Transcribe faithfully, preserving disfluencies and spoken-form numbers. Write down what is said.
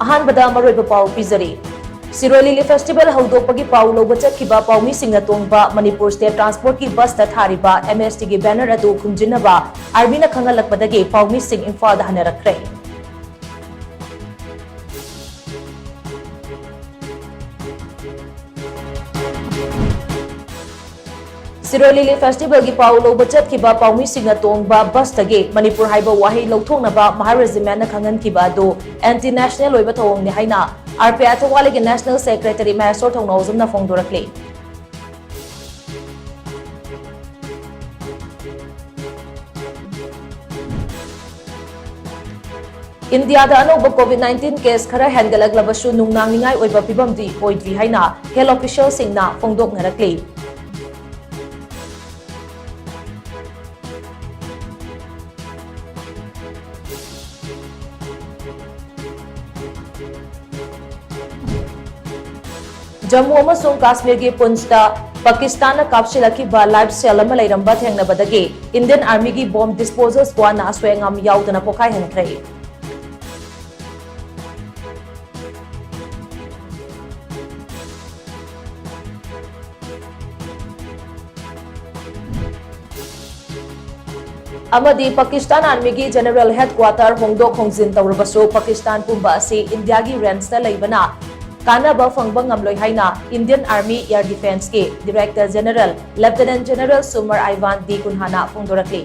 ꯑꯍꯥꯟꯕꯗ ꯃꯔꯨꯑꯣꯏꯕ ꯄꯥꯎ ꯄꯤꯖꯔꯤ꯫ ꯁꯤꯔꯣꯏ ꯂꯤꯂꯤ ꯐꯦꯁꯇꯤꯚꯦꯜ ꯍꯧꯗꯣꯛꯄꯒꯤ ꯄꯥꯎ ꯂꯧꯕ ꯆꯠꯈꯤꯕ ꯄꯥꯎꯃꯤꯁꯤꯡꯅ ꯇꯣꯡꯕ ꯃꯅꯤꯄꯨꯔ ꯁ꯭ꯇꯦꯠ ꯇ꯭ꯔꯥꯟꯁꯄꯣꯔꯠꯀꯤ ꯕꯁꯇ ꯊꯥꯔꯤꯕ ꯑꯦꯝ ꯑꯦꯁ ꯇꯤꯒꯤ ꯕꯦꯅꯔ ꯑꯗꯨ ꯈꯨꯝꯖꯤꯟꯅꯕ ꯑꯥꯔꯃꯤꯅ ꯈꯪꯍꯜꯂꯛꯄꯗꯒꯤ ꯄꯥꯎꯃꯤꯁꯤꯡ ꯏꯝꯐꯥꯜꯗ ꯍꯟꯅꯔꯛꯈ꯭ꯔꯦ꯫ ꯁꯤꯔꯣꯏ ꯂꯤꯂꯤ ꯐꯦꯁꯇꯤꯚꯦꯜꯒꯤ ꯄꯥꯎ ꯂꯧꯕ ꯆꯠꯈꯤꯕ ꯄꯥꯎꯃꯤꯁꯤꯡꯅ ꯇꯣꯡꯕ ꯕꯁꯇꯒꯤ ꯃꯅꯤꯄꯨꯔ ꯍꯥꯏꯕ ꯋꯥꯍꯩ ꯂꯧꯊꯣꯛꯅꯕ ꯃꯍꯥ ꯔꯦꯖꯤꯃꯦꯟꯠꯅ ꯈꯪꯍꯟꯈꯤꯕ ꯑꯗꯨ ꯑꯦꯟꯇꯤ ꯅꯦꯁꯅꯦꯜ ꯑꯣꯏꯕ ꯊꯧꯑꯣꯡꯅꯤ ꯍꯥꯏꯅ ꯑꯥꯔ ꯄꯤ ꯑꯥꯏ ꯊꯧꯕꯥꯜꯒꯤ ꯅꯦꯁꯅꯦꯜ ꯁꯦꯀ꯭ꯔꯦꯇꯔꯤ ꯃꯍꯦꯁꯣꯔ ꯊꯧꯅꯥꯎꯖꯝꯅ ꯐꯣꯡꯗꯣꯔꯛꯂꯤ꯫ ꯏꯟꯗꯤꯌꯥꯗ ꯑꯅꯧꯕ ꯀꯣꯚꯤꯗ ꯅꯥꯏꯟꯇꯤꯟ ꯀꯦꯁ ꯈꯔ ꯍꯦꯟꯒꯠꯂꯛꯂꯕꯁꯨ ꯅꯨꯡꯅꯥꯡꯅꯤꯡꯉꯥꯏ ꯑꯣꯏꯕ ꯐꯤꯚꯝꯗꯤ ꯑꯣꯏꯗ꯭ꯔꯤ ꯍꯥꯏꯅ ꯍꯦꯜꯊ ꯑꯣꯐꯤꯁꯤꯌꯦꯜꯁꯤꯡꯅ ꯐꯣꯡꯗꯣꯛꯅꯔꯛꯂꯤ꯫ ꯖꯝꯃꯨ ꯑꯃꯁꯨꯡ ꯀꯥꯁꯃꯤꯔꯒꯤ ꯄꯨꯟꯁꯇ ꯄꯥꯀꯤꯁꯇꯥꯟꯅ ꯀꯥꯞꯁꯤꯜꯂꯛꯈꯤꯕ ꯂꯥꯏꯐ ꯁꯦꯜ ꯑꯃ ꯂꯩꯔꯝꯕ ꯊꯦꯡꯅꯕꯗꯒꯤ ꯏꯟꯗꯤꯌꯟ ꯑꯥꯔꯃꯤꯒꯤ ꯕꯣꯝ ꯗꯤꯁꯄꯣꯖꯦꯜ ꯁ꯭ꯀ꯭ꯋꯥꯗꯅ ꯑꯁꯣꯏ ꯑꯉꯥꯝ ꯌꯥꯎꯗꯅ ꯄꯣꯈꯥꯏꯍꯟꯈ꯭ꯔꯦ꯫ ꯑꯃꯗꯤ ꯄꯥꯀꯤꯁꯇꯥꯟ ꯑꯥꯔꯃꯤꯒꯤ ꯖꯦꯅꯔꯦꯜ ꯍꯦꯗꯀ꯭ꯋꯥꯇꯔ ꯍꯣꯡꯗꯣꯛ ꯍꯣꯡꯖꯤꯟ ꯇꯧꯔꯕꯁꯨ, ꯄꯥꯀꯤꯁꯇꯥꯟ ꯄꯨꯝꯕ ꯑꯁꯤ ꯏꯟꯗꯤꯌꯥꯒꯤ ꯔꯦꯟꯖꯇ ꯂꯩꯕꯅ ꯀꯥꯟꯅꯕ ꯐꯪꯕ ꯉꯝꯂꯣꯏ ꯍꯥꯏꯅ ꯏꯟꯗꯤꯌꯟ ꯑꯥꯔꯃꯤ ꯑꯦꯌꯔ ꯗꯤꯐꯦꯟꯁꯀꯤ director general lieutenant general Sumer Ivan D ꯀꯨꯟꯍꯥꯅ ꯐꯣꯡꯗꯣꯔꯛꯂꯤ꯫